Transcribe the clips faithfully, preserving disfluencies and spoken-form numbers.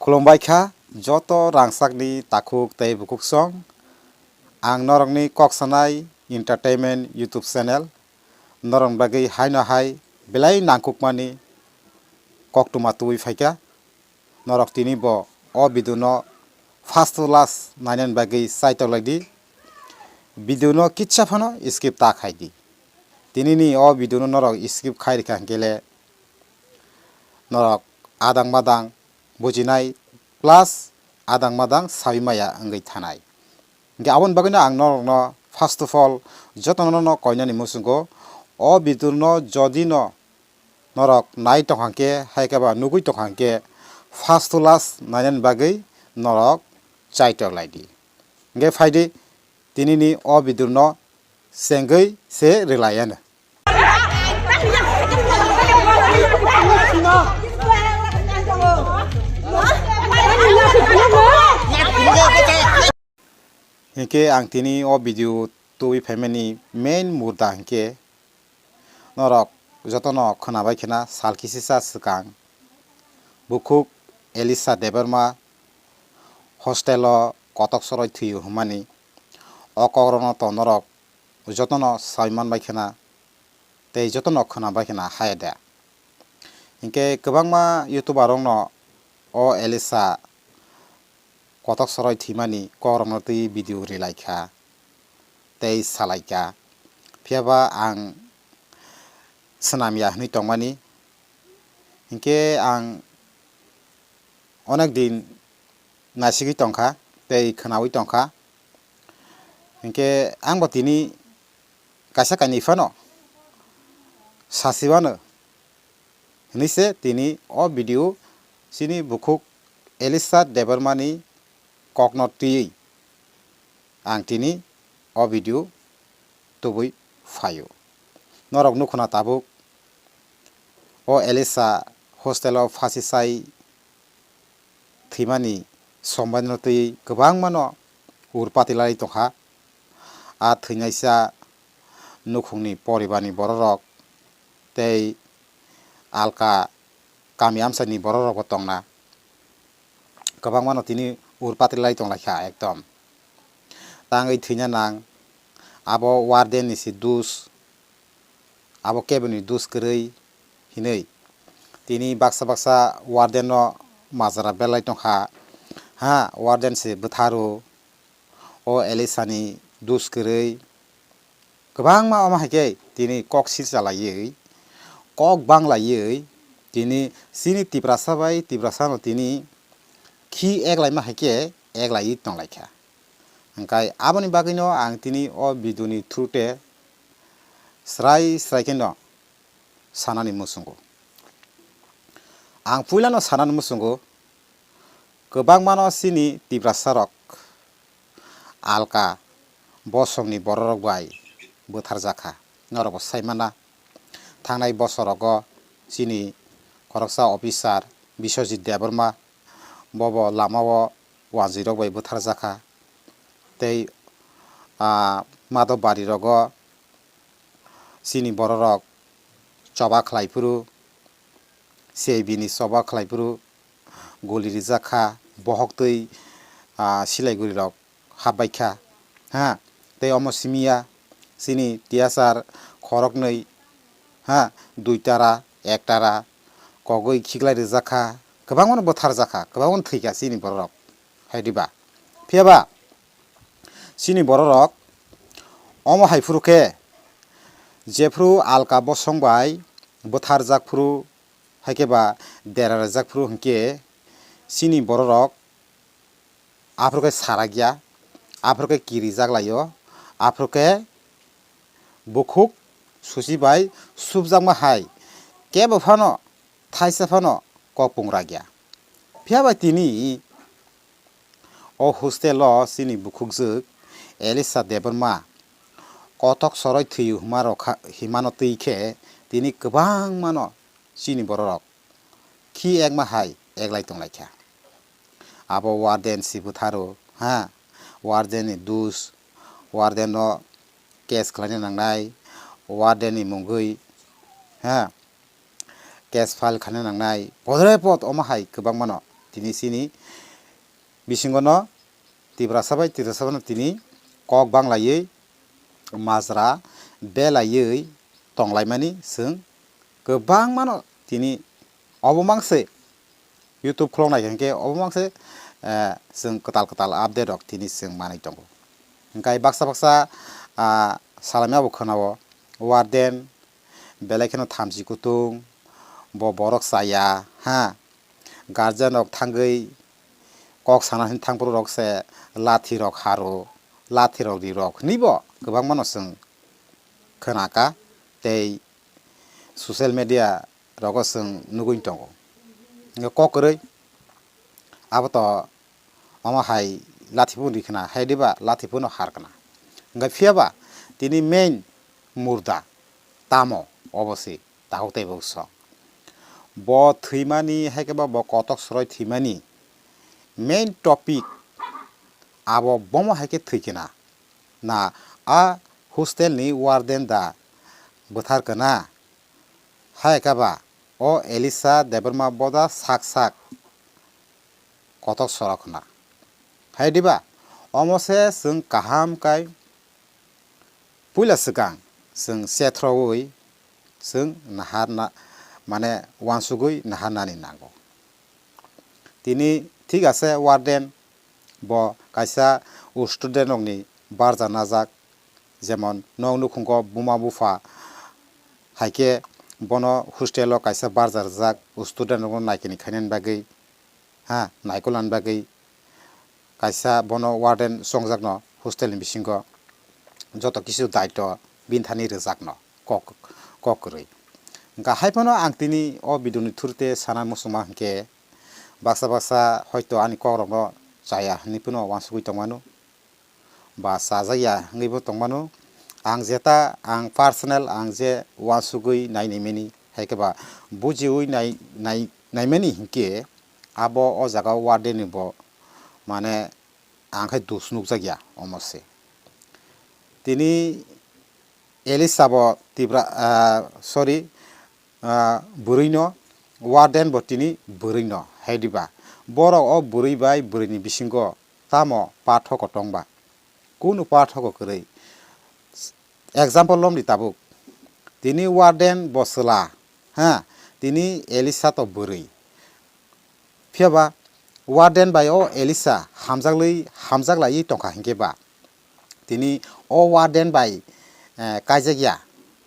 Khulumbai kha joto rangchakni takhuk tei bukhuksong. Ang norokni Kok Sanai Entertainment YouTube channel. Norokni bagwi haino hai belai nangkukmani koktwma tubui phaikha. Norok tini bo o video no first to last nainani bagwi chaitok lai di. Video no kitsa phano skip ta khai di. Tinini o video no norok skip khai rikha hwnkhe le norok adang madang bujinai plus adang madang saui maya wngwi thanai. Hwnkhe aboni bagwino ang norokno first of all jotono no koinani muchungo o video no jodi no norok nai tongkha hwnkhe, hai khe ba nugui tongkha hwnkhe, first to last nainani bagwi norok chaitok lai di. Hwnkhe phai di, tinini o video no chengwi se rwlai anw. Hinkhe ang tini o video tubui phaimani main mudda hinkhe norok jotono khwnabai khena sal kisisa swkang bukhuk Elisa Debbarma hostel o kotok soroi thwio hwnmani. O kokrokno to norok jotono sai manbai khena tei jotono khwnabai khena haya de. Hinkhe kwbangma YouTuber rokno o Elisa kotok soroi thwimani kokrokno twi video rwlaikha tei salaikha. Phiyaba ang swnamya hwnwi tongmani. Hinkhe ang onek din naisigwi tongkha tei khwnaui tongkha. Hinkhe angbo tini kaisa kainwi phano sasiwano hwnwi se tini o video chini bukhuk Elisa Debbarmani kokno twiwi ang tini o video tubui phaio. Norok nukhuna tabuk o Elisa hostel o phasi sai thwimani sombaino twi kwbangmano ur pati lai tongkha. A thwinaisa nukhungni poribarni bororok tei alka kami amchaini bororokbo tongna. Kwbangmano tini ur pati lai tonglaikha ekdom. Tangwi thwina nang, abo warden ni se dus, abo keboni dus kwrwi hinwi. Tini baksa baksa warden no majra belai tongkha. Ha, warden se bwtharo, o Elisa ni dus kwrwi. Kwbangma omo hai khe tini kok sir chalaiwi, kok banglaiwi, tini chini Tiprasa bai Tiprasa no tini khi eklaima hai khe eklaiwi tonglaikha. Hwnkhe aboni bagwino ang tini o video ni through te srai srai kheno sanani muchungo. Ang puilano sanani muchungo, kwbangmano chini Tiprasa rok alka bosongni bororok bai bwtharjakha. Norokbo saimana, thangnai bosorogo chini khoroksa officer Biswajit Debbarma bobo lamao wanjwirok bai bwtharjakha. Tei, ah, Madhobari rogo chini bororok choba khlai phuru, C I B ni choba khlai phuru guli rijak kha, bohok twi, ah, Silaiguri rok hapbai kha, ha, tei omo simi ya chini tiyasar khoroknwi, ha, dui tara, ek tara kogwi khiklai rijak kha, kwbangmano bwtharjak kha, kwbangmano thwi kha chini bororok, hai diba? Phiyaba chini bororok omo hai phuru khe jephru alka bosong bai bwtharjak phuru, hai khe ba dera rijak phuru hinkhe chini bororok aphuru khe sarak ya, aphuru khe kirijak lai-o, aphuru khe bukhuk susi bai supjakma hai kebo phano thaisa phano kok pung rak ya. Phiya bai tini o hostel o chini bukhukjwk Elisa Debbarma kotok soroi thwi huma rok kha, himano twi khe tini kwbangmano chini bororok khi ekma hai eklai tonglaikha. Abo warden si bwtharo, ha, warden ni dus, warden no case khlaina nangnai, warden ni mungwi, ha, case file khlaina nangnai, podre pod omo hai kwbangmano tini chini bisingo no Tiprasa bai Tiprasa no tini kok bang laiwi majra belaiwi tong laimani chwng kwbangma no tini obo mang se YouTube khulok nai khe obo mang se, eh, chwng kwtal kwtal update rok tini chwng manwi tongo. Hwnkhe baksa baksa, ah, salaimya bo khwnao warden belai kheno thamchi kutung bo borok chaya ha. Guardian rok thangwi kok sana hin thangphuru rok se lathi rok haro, lathi rok ri rok hwnwi bo kwbangma no chwng khwnaka tei social media rogo chwng nugwi tongo. Hwnkhe kok kwrwi abo to omo hai lathi phano ri khna hai diba lathi phano har khna. Hwnkhe phiyaba tini main murda tamo obo se. Takhuk tei bwswk. Bo thwimani hai khe ba bo kotok swrwng thwimani main topic abo bomo hai khe thwi khna. Na a hostel ni warden da bwthar khna. Hai khe ba o Elisa Debbarma boda sak sak kotok swrwng khna. Hai diba? Omo se chwng kaham kai puila swkang chwng chethroi chwng naharna, mane uansugwi naharnani nango. Tini thik ase warden bo kaisa student rokni barja najak, jemon nok nukhungo buma bupha hai khe bono hostel o kaisa barja rwjak student rokno naikani khainani bagwi. Ha, naikolna bagwi kaisa bono warden chongjakno hostel ni bisingo joto kisu daitw bini thani rwjakno kok, kok kwrwi. Hwnkha hai phano ang tini o video ni through te sana muchungma hwnkhe baksa baksa hoito ani kok rokno chaya hinwi phano uansugwi tongmano. Ba chajakya wngwi bo tongmano. Ang jeta ang personal ang je uansugwi nai naimani hai khe ba bujiwi nai, nai, naimani hinkhe abo o jaga o warden ni bo mane ang khai dos nukjakya omo se. Tini Elisa bo Tipra, ah, sorry, ah, bwrwino, warden bo tini bwrwino, hai diba? Borok o bwrwi bai bwrwini bisingo tamo pathoko tongba? Kunu pathoko kwrwi? Example lomdi tabuk. Tini warden bo chwla, ha, tini Elisa to bwrwi. Phiya ba warden bai o Elisa hamjaklai, hamjaklaiwi tongkha hinkhe ba tini o warden bai, eh, kaijakya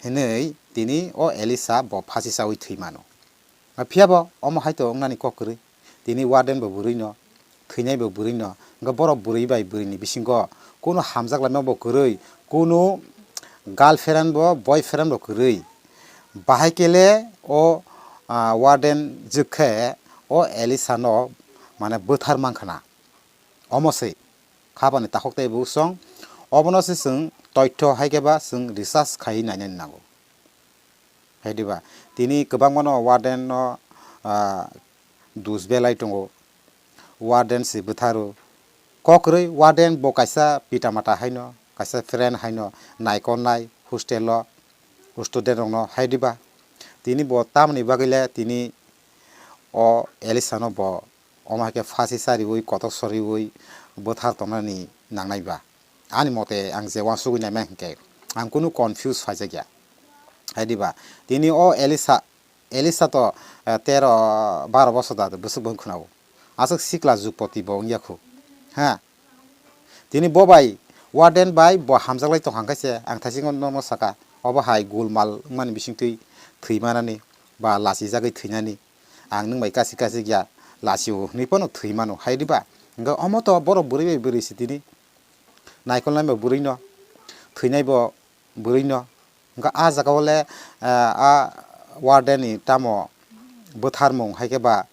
hinwi tini o Elisa bo phasi chawi thwi mano. Phiya bo omo hai to wngnani kok kwrwi. Tini warden bo bwrwi no, thwinai bo bwrwi no, hwnkhe borok bwrwi bai bwrwi ni bisingo kunu hamjaklaima bo kwrwi, kunu girlfriend bo boyfriend bo kwrwi. Bahai kele o, ah, warden jwk khe o Elisa no mane bwthar mankha na. Omo se khabani takhuk tei bwswng. Obono se chwng toitho hai khe ba chwng research khai nainani nango. Hai diba? Tini kwbangma no warden no, ah, dus belai tongo. Warden se bwtharo. Kok kwrwi warden bo kaisa pitamata haino, kaisa friend haino naikolnai hostel o student rokno hai diba? Tini bo tamoni bagwi le tini o Elisa no bo omo hai khe phasi chariwi kotok soriwi bwthar tongnani nangnai ba? Ani mote ang je uansugwi naimai hinkhe ang kunu confuse phaijakya. Hai diba? Tini o Elisa Elisa to, eh, tero baro bosor da bwswk bo khwnao. Aswk sikla jukpoti bo wngya khu. Ha. Tini bo bai warden bai bo hamjaklai tongkha khe se ang thaisingo nono saka. Obo hai gulmal wngmani bisingtwi thwi manani ba lachijagwi thwinani. Ang nwng bai kasi kasi ya lachio hwnwi phano thwi mano hai diba? Hwnkhe omo to borok bwrwi bai bwrwi se tini. Naikolnai bo bwrwi no. Thwinai bo bwrwi no. Hwnkhe ah jaga o le, ah, ah warden ni tamo bwtharmung hai khe ba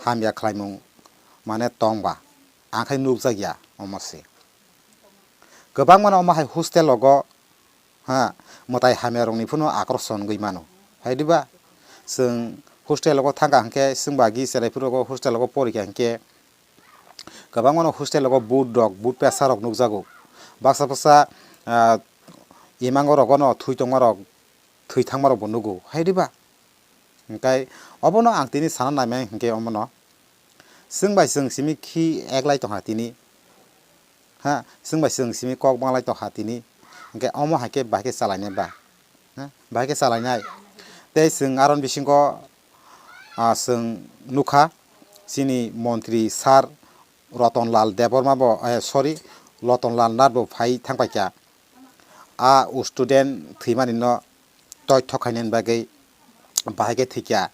hamya khlaimung mane tong ba, ang khai nukjak ya omo se. Kwbangma no omo hai hostel rogo, ha, mwtai hamya rok ni phano akorson wngwi mano. Hai diba? Chwng hostel rogo thang kha hwnkhe, chwng ba agi chwrai phuru rogo hostel rogo pori kha hwnkhe, kwbangma no hostel rogo but rok, but pesa rok nukjago. Baksa baksa, ah, imango rogo no thwi tongma rok, thwi thangma rok bo nugo. Hai diba? Hwnkhe obono ang tini sana naimai hwnkhe omono. Chwng bai chwng simi khi eklai tongkha tini. Ha, chwng bai chwng simi kok banglai tongkha tini. Hwnkhe omo hai khe bahai khe chalainai ba? Ha, bahai khe chalainai. Tei chwng aron bisingo, ah, chwng nukha chini montri sir Rotonlal Debbarma bo, eh, sorry, Lotonlal Nath bo phai thangpaikha. A student thwimani no toithok khainani bagwi bahai khe thwikha.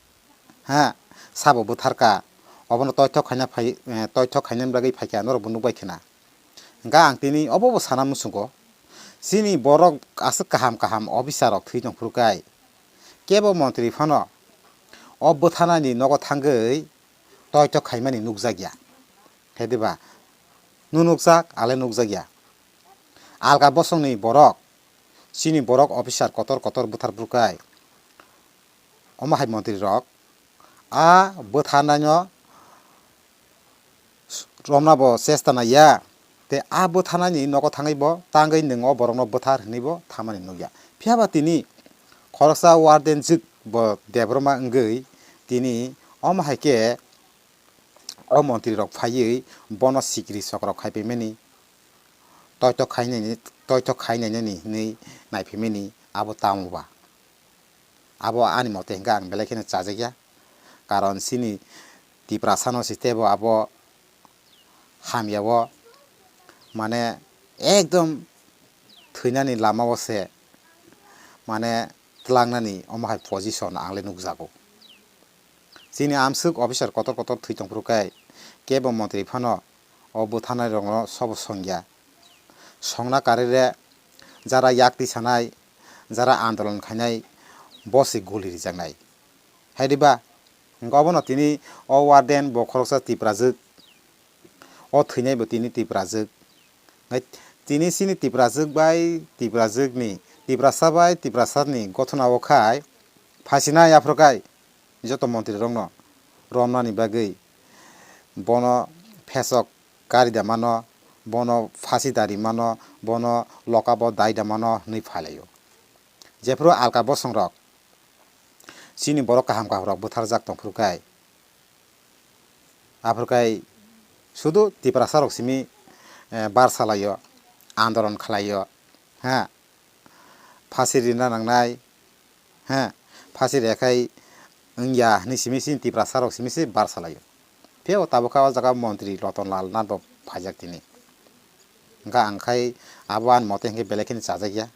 Ha, sabo bwtharkha. Obono toithok khaina phai, eh, toithok khainani bagwi phaikha, norok bo nukbai khna. Hwnkhe ang tini obo bo sana muchungo. Chini borok aswk kaham kaham officer rok thwi tongphuru kai. Kebo montri phano o bwtharnani nogo thangwi toithok khaimani nukjakya. Khe diba? Nung nukjak, ale nukjakya. Alka bosongni borok, chini borok officer kotor kotor bwthar phuru kai. Omo hai montri rok, a bwtharnaino romna bo chesta naiya, tei a bwtharnaini nogo thangwi bo tangwi nwng o borokno bwthar hwnwi bo thamani nukya. Phiya ba tini khoroksa warden jwk bo Debbarma wngwi tini omo hai khe o montri rok phaiwi bono sikiri sokrok khai paimani, toithok khainani, toithok khainani hwnwi naiphimani abo tamo ba? Abo ani mote hwnkhe ang belai kheno chajakya, karon chini Tiprasano se teibo abo hamya o, mane, ekdom thwinani lama o se, mane, tlangnani omo hai position ang le nukjago. Chini amswk officer kotor kotor thwi tongphuru kai, kebo montri phano o bwtharnai rokno sobo songya. Songna karwi re jara yak twi sanai, jara andolon khainai, bo se guli rijaknai. Hai diba? Hwnkhe obono tini o warden bo khoroksa Tiprajwk, o thwinai bo tini Tiprajwk. Hai tini chini Tiprajwk bai Tiprajwkni, Tiprasa bai Tiprasani gothona o khai phasinai aphuru kai joto montri rokno romnani bagwi bono phesok kari da mano, bono phasi dari mano, bono loka bo dai da mano hwnwi phai laio. Jephuru alka bosong rok chini borok kaham kaham rok bwtharjak tongphuru kai, aphuru kai sudu Tiprasa rok simi, eh, bar salaio, andolon khalaio, ha, phasi rina nangnai, ha, phasi rekhai wngya hwnwi simi chini Tiprasa rok simi se bar salaio. Phiya o tabuk kha o jaga montri Lotonlal Nath bo phaijak tini. Hwnkhe ang khai abo ani mote hwnkhe belai kheno chajakya.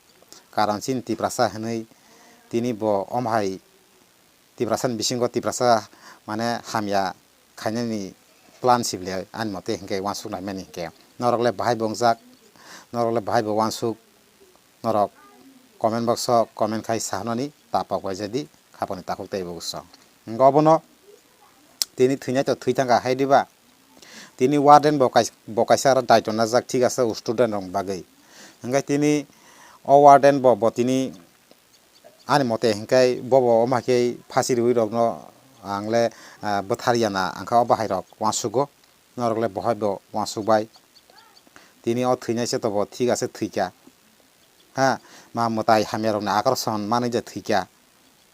Karon chini Tiprasa hwnwi tini bo omo hai Tiprasani bisingo Tiprasa mane hamya khainani plan sibli ani mote hwnkhe uansuk naimani hwnkhe. Norok le bahai bo wngjak, norok le bahai bo uansuk, norok comment box o comment khai sahnani ta pok bai jadi khaponi takhuk tei bo gusong. Hwnkhe obono tini thwinai to thwi thangkha hai diba? Tini warden bo kais-, bo kaisa aro daito najak, thik ase, student rok bagwi. Hwnkhe tini o warden bo, bo tini ani mote hwnkhe bobo omo hai khe phasi riwi rokno ang le, ah, bwthar ya na, ang khe o bahai rok uansugo, norok le bohai bo uansuk bai. Tini o thwinai se to bo thik ase thwikha. Ha, ma mwtai hamya rokni akorson manwi je thwikha.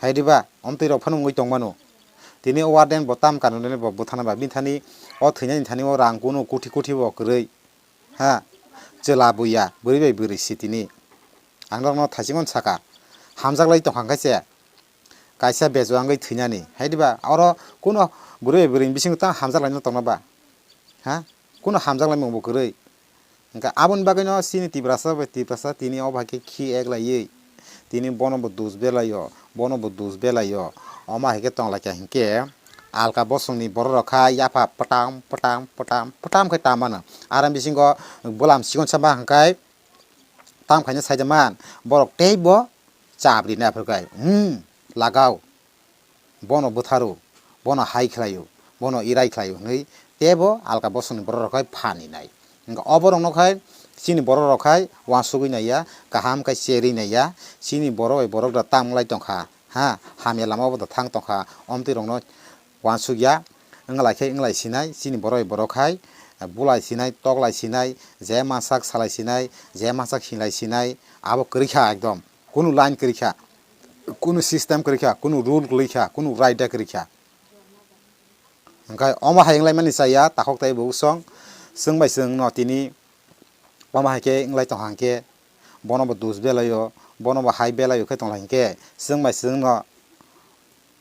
Hai diba, omtwi rok phano wngwi tongmano. Tini o warden bo tam kanunani bo bwthana ba bini thani o thwinani thani o rang kunu kuthi kuthi bo kwrwi. Ha, chwla buya, bwrwi bai bwrwi si tini. Ang norokno thaichingmano saka, hamjaklai tongkha khe se, kaisa bejo wngwi thwinani. Hai diba, oro kuno bwrwi bai bwrwini bisingo tang hamjaklaino tongno ba? Ha? Kuno hamjaklaimung bo kwrwi. Hwnkhe aboni bagwino chini Tiprasa bai Tiprasa tini o bahai khe khi eklaiwi, tini bono bo dus belaio, bono bo dus belaio. Omo hai khe tonglaikha hinkhe alka bosongni borok rok kha yapha pwtam, pwtam, pwtam, pwtam khe ta mano. Aro bisingo bwlam chikon sama hwnkhe tam khaina saida man, borok teibo chap rinai aphuru khe, hmm, lagao. Bono bwtharo, bono hai khlaio, bono irai khlaio hwnwi teibo alka bosongni borok rok hai phan rinai. Hwnkhe o borokno khai chini borok rok khai uansugwi naiya, kaham khe cherwi naiya, chini borok bai borok da tamo lai tongkha, ha, hamya lama o bo da thang tongkha, omtwi rokno uansukya, wng lai khe wng lai sinai, chini borok bai borok khai bulai sinai, tok lai sinai, je mansak salai sinai, je mansak hinlai sinai, abo kwrwi kha ekdom. Kunu line kwrwi kha, kunu system kwrwi kha, kunu rule kwrwi kha, kunu raida kwrwi kha. Hwnkhe omo hai wnglaimani chaya takhuk tei bukhuk song, chwng bai chwngno tini omo hai khe wnglai tongkha hwnkhe, bono bo dus belaio, bono bo hai belaio khe tongla hwnkhe, chwng bai chwngno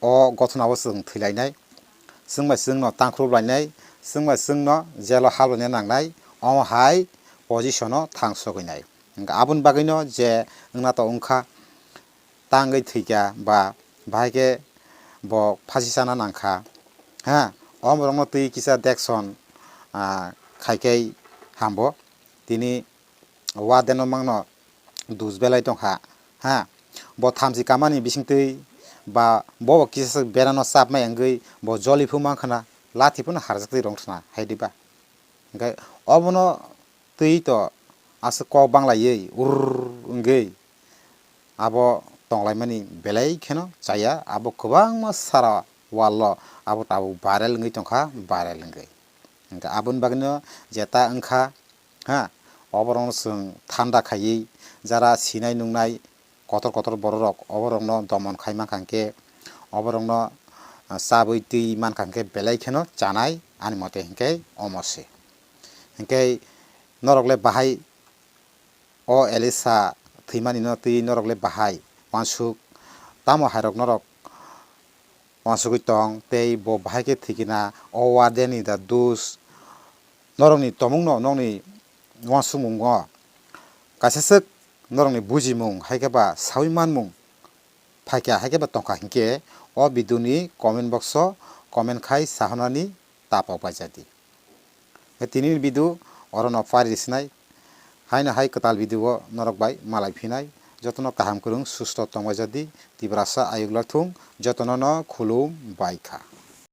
o gothonao chwng thwilainai, chwng bai chwngno tangkhrup lainai, chwng bai chwngno jelo hap laina nangnai, omo hai position-o thang sogwinai. Hwnkhe aboni bagwino je wngna to wngkha, tangwi thwikha ba bahai khe bo phasi chana nangkha, ha, omo rokno twi kisa dekson, ah, khai khai hambo. Tini warden no mangno dus belai tongkha, ha, bo thamchi kamani bisingtwi ba bo kisa berano chapmai wngwi bo joli phu mankha na, lathi phano harjaktwi rwngthana hai diba. Hwnkhe obono twi to aswk kok banglaiwi urr wngwi abo tonglaimani belai kheno chaya, abo kwbangma sara wall o abo tabuk viral wngwi tongkha, viral wngwi. Hwnkhe aboni bagwino jeta wngkha, ha, oborokno chwng thanda khaiwi jara sinai nungnai kotor kotor bororok oborokno domon khai mankha hwnkhe, oborokno, ah, chabwi twi mankha hwnkhe belai kheno chanai, ani mote hwnkhe omo se. Hwnkhe norok le bahai o Elisa thwimanino twi norok le bahai uansuk, tamo hairok norok uansugwi tong tei bo bahai khe thwikhe na o warden ni da dus norokni tomungno nokni uansukmungo kaisa swk norokni bujimung hai khe ba saui manmung phaikha hai khe ba tongkha hinkhe o video ni comment box o comment khai sahonani tapok baijadi. Tini ni video orono pari sinai, haino hai kwtal video o norok bai malai phinai, jotono kaham kwrwng susto tongbaijadi, Tiprasa ayuk lathung, jotono no khulum bai kha.